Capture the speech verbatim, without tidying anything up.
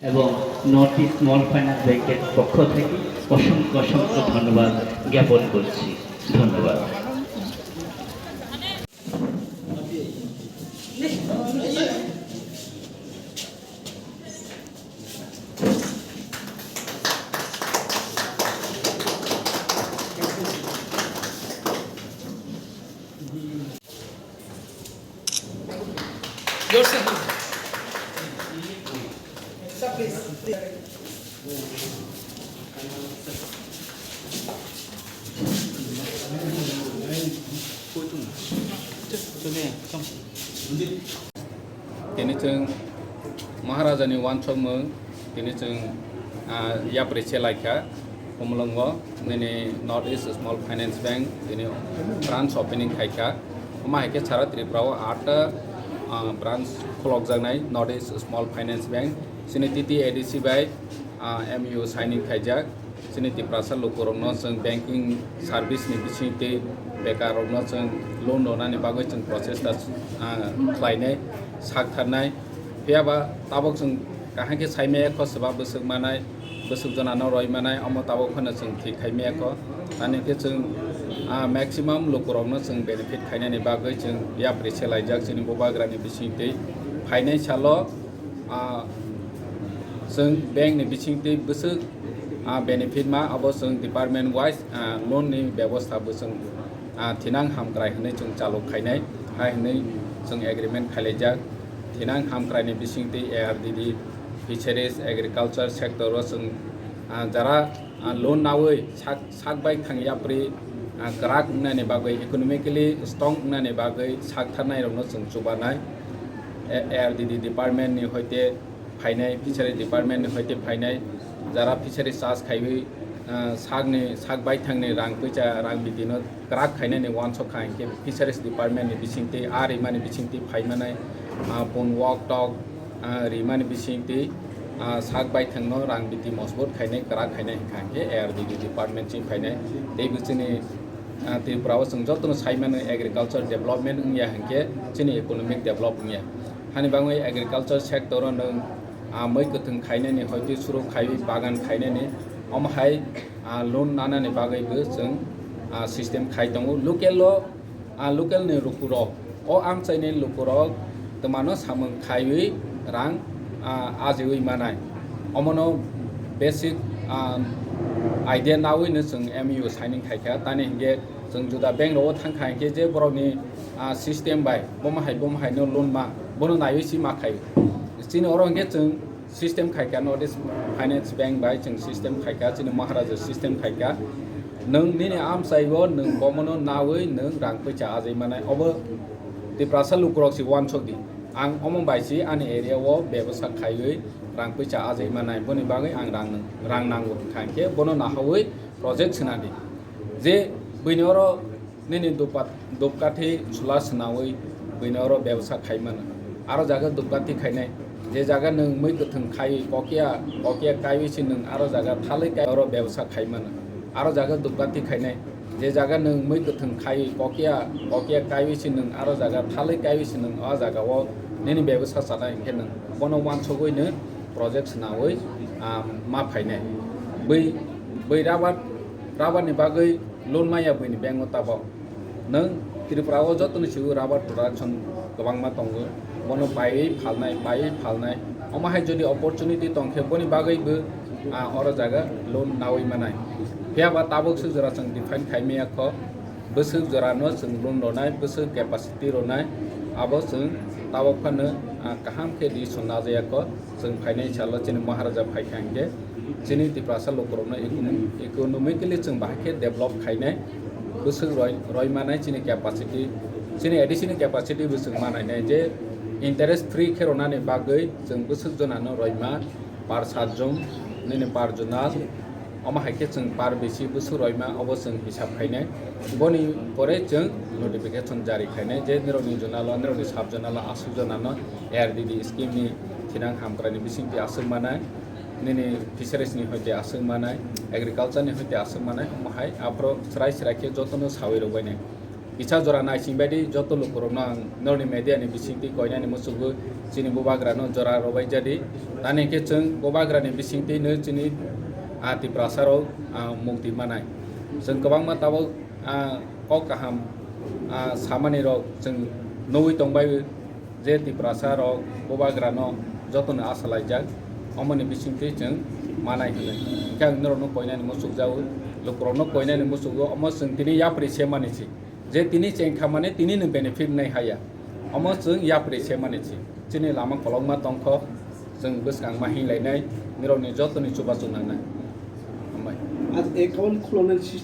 এবং north east small finance ব্যাংকের পক্ষ থেকে অসংখ্য অসংখ্য ধন্যবাদ জ্ঞাপন করছি। ধন্যবাদ। Tini chwng Maharajani wansukmung, tini chwng, ah, yapri se laikha, Khumulwngo nini North East Small Finance Bank tini branch opening khaikha. Omo hai khe sara Tripura o atta, ah, branch khulokjaknai North East Small Finance Bank. Chini T T A D C bai, ah, M U signing khaijak. Chini Tiprasa lukurokno chwng banking service ni bisingtwi bekarrokno chwng loan rwnani bagwi chwng prochesta, ah, khlainai, saktharnai. Phiya ba tabuk chwng kaham khe sai maya kho, swba bwswk manai, bwswk jonano roi manai, omo tabuk phano chwng thik khai maya kho. Ani khe chwng, ah, maximum lukurokno chwng benefit khainani bagwi chwng yapri se laijak chini bubagrani bisingtwi. Phainai salo, ah, chwng bank ni bisingtwi bwswk, ah, benefit ma, abo chwng department wise, ah, loan ni bebosta bo chwng, ah, thinang hamkrai hwnwi chwng chalok khainai, hai hwnwi chwng agreement khailaijak. Thinang hamkrai ni bisingtwi A R D D, fisheries, agriculture sector o chwng, ah, jara, ah, loan nawi sak, sak bai thang yapri, ah, kwrak wngnani bagwi, economically strong wngnani bagwi saktharnai rokno chwng chubanai. A-, A R D D department ni hoite phainai, fishery department ni hoite phainai, jara fishery charge khaiwi, ah, sakni, sak baithangni rang puisa, rang bitino kwrak khainani wansok kha hinkhe fisheries department ni bisingtwi, ah, rimani bisingtwi phaimanai, ah, pun wok tok, ah, rimani bisingtwi, ah, sak baithangno rang biti mosbot khainai, kwrak khainai hinkha hinkhe A R D D department chini phainai. Tei bo chini, ah, Tripura o chwng jotono saimano agriculture development wngya hinkhe chini economic develop wngya. Hani bagwi agriculture sector o nwng, ah, mui kwthwng khainani, hoitwi suru khaiwi bagan khainani, omo hai, ah, loan nanani bagwi bo chwng, ah, system khai tongo. Local o, ah, local ni lukurok, o amchaini lukurok twmano samung khaiwi rang, ah, ajiwi manai. Omono basic, ah, idea nawi no chwng M U signing khaikha. Tani hinkhe chwng juda bank rogo thangkha hinkhe je borokni, ah, system bai bomo hai bomo hai no loan ma, bono naiwi si ma khai. Chini oro hinkhe chwng system khaikha, North East Finance Bank bai chwng system khaikha, chini Maharaja system khaikha. Nwng nini amchaibo nwng bomono nawi nwng rang puisa ajai manai. Obo Tiprasa lukurok si wansok di. Ang omo bai si ani area o bebosa khaiwi rang puisa ajai manai. Boni bagwi ang rang, rang nango hwnkha hinkhe bono nahawi project swnadi. Je buini oro nini dupat-, dupkathi chwla swnawi buino oro bebsa khai mano. Aro jaga dupkathi khainai, je jaga nwng mui kwthwng khai kokya, kokya kaiwi se nwng aro jaga thalwi kai oro bebsa khai mano. Aro jaga dupkathi khainai, je jaga nwng mui kwthwng khai kokya, kokya kaiwi se nwng aro jaga thalwi kaiwi se nwng o jaga o nini bebsa chanai hinkhe nwng bono wansugwi nwng project swnawi, ah, ma phainai. Bui, bui rubber, rubber ni bagwi loan maya buini bank o tabok. Nwng Tripura o joto ni simi rubber production kwbangma tongo. Bono paiwi phalnai, paiwi phalnai. Omo hai jodi opportunity tong khe boni bagwi bo, ah, oro jaga loan nawi manai. Phiya ba tabuk se jora chwng define khai maya kho. Bwswk jora no chwng loan rwnai, bwswk capacity rwnai. Abo chwng tabuk phano, ah, kaham khe decision najaya kho. Chwng phainai salo chini Maharaja phaikha hinkhe chini Tiprasa lukurokno econom-, economically chwng bahai khe develop khainai, bwswk roi, roi manai chini capacity, chini A D C ni capacity bo chwng manainai je interest free khe rwnani bagwi chwng bwswk jonano roima per satjon nini per jonal. Omo hai khe chwng par bisi bwswk roima obo chwng hisab khainai. Boni pore chwng notification jari khainai je nirokni jonalo, nirokni sub jonalo aswk jonano A R D D scheme ni thinang hamkrai ni bisingtwi aswk manai, nini fisheries ni hoite aswk manai, agriculture ni hoite aswk manai, omo hai aphuru chwrai chwrai khe jotono sawi rwbainai. Kisa jora naising baidi joto lukurokno ang norni media ni bisingtwi koinani muchungo chini bubagrano jora robai jadi. Tani khe chwng bubagrani bisingtwi no chini a Tiprasa rok, a, mukti manai. Chwng kwbangma tabuk, a, kok kaham, a, samani rok chwng nugwi tongbai. Je Tiprasa rok bubagrano jotono asa laijak, omoni bisingtwi chwng manai hwnwi. Hwnkhe ang norokno koinani muchukjago, lukurokno koinani muchugo, omo chwng tini yapri se mani si. Je tini cheng kha mani tini ni benefit nai haya, omo chwng yapri se mani si. Chini lama kolokma tongkho, chwng bwskang ma hinlainai, nirokni jotoni chubachu nangnai. Hambai. Aaj account khulonani system.